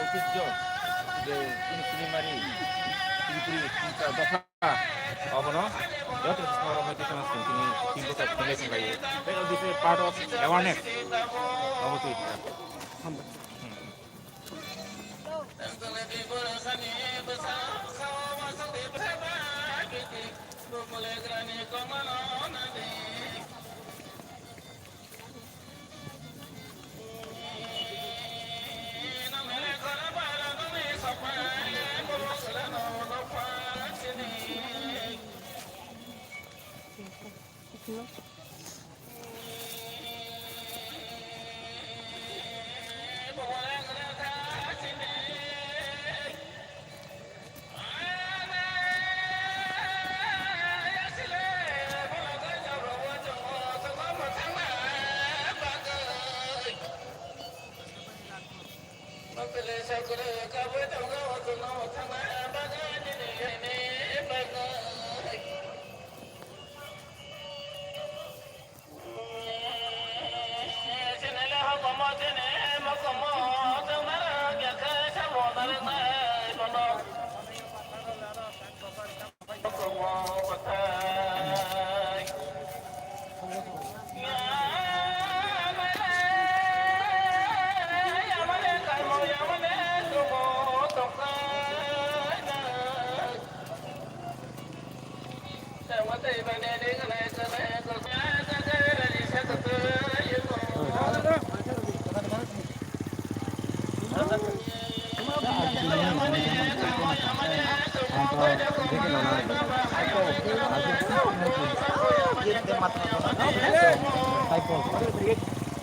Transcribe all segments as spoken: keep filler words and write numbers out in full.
ঐতিহ্য যে তিনি চুলিমারি, ত্রিপুরী, তিনটা দফা, obono joto Krishna Oro Moitei Somasni tini tin bosor tini lai thanglaio. Tei this is part of awareness. Obo twi.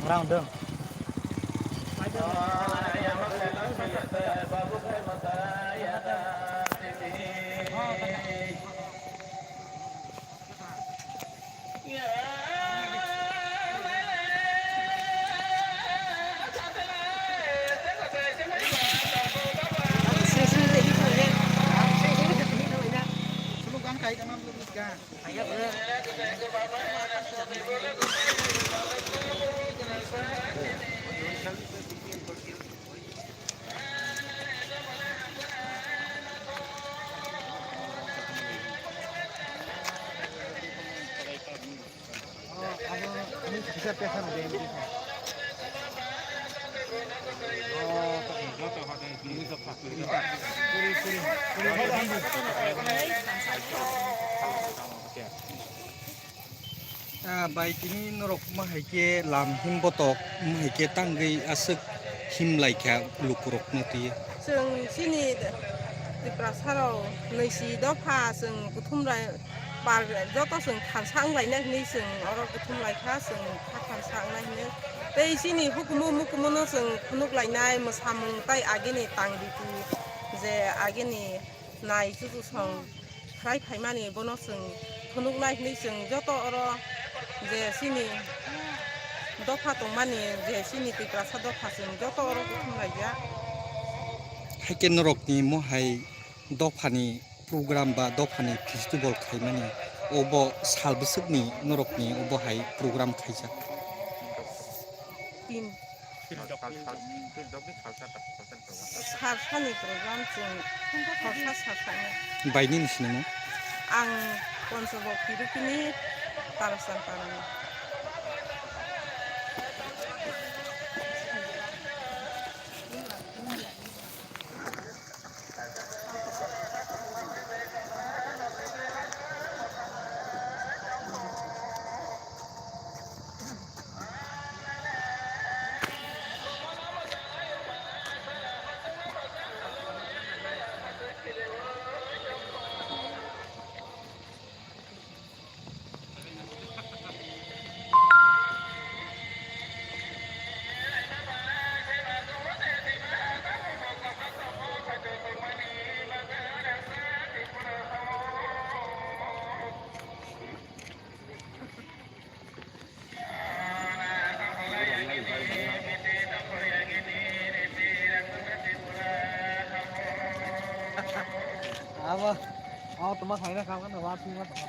Round down. Ah, bai, tini norok ma hai khe lam him botok, ma hai khe tangwi aswk him lai kha lukurokno twi. Chwng chini Tiprasarok nwi si dopha chwng kuthum lai par joto chwng thansa wng lainai hwnwi chwng oro kuthum lai kha, chwng kha thansa wngnai hwnwi. Tei chini hukumu mukumu no chwng phunuk lainai mwsamung tei agini tang riti je agini nai chuchusong. Khwlai phaimani bono chwng phunuknai hwnwi chwng joto oro je chini dopha tongmani je chini Tiprasa dopha chwng joto oro kuthum laijak. Haikhe norokni mohai dophani program ba dophani festival khaimani obo sal bwswkni norokni obo hai program khaijak? Tin. Sarsani program chwng khorsa sarsani. Bai nini sinimung? Ang Ponchobok Tirupini Tarasang Parani. Abo, abo tuma khaina kha kha na wa tuma kha kha.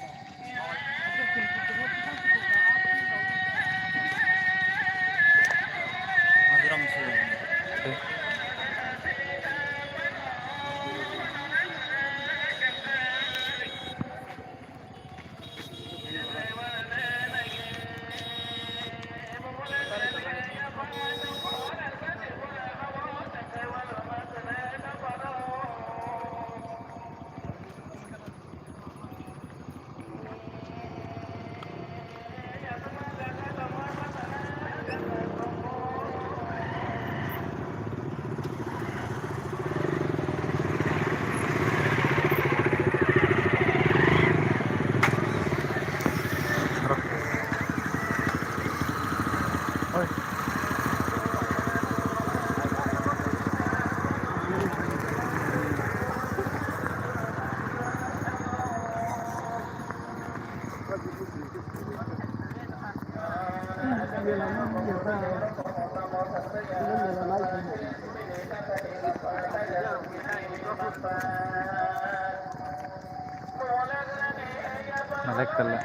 Nalek tala.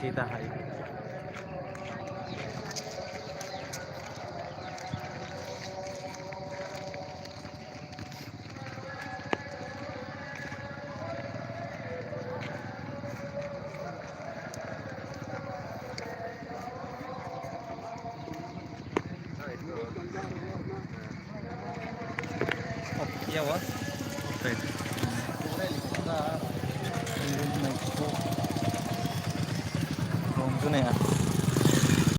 Sita hai. Yawa. Rong tu ne ya.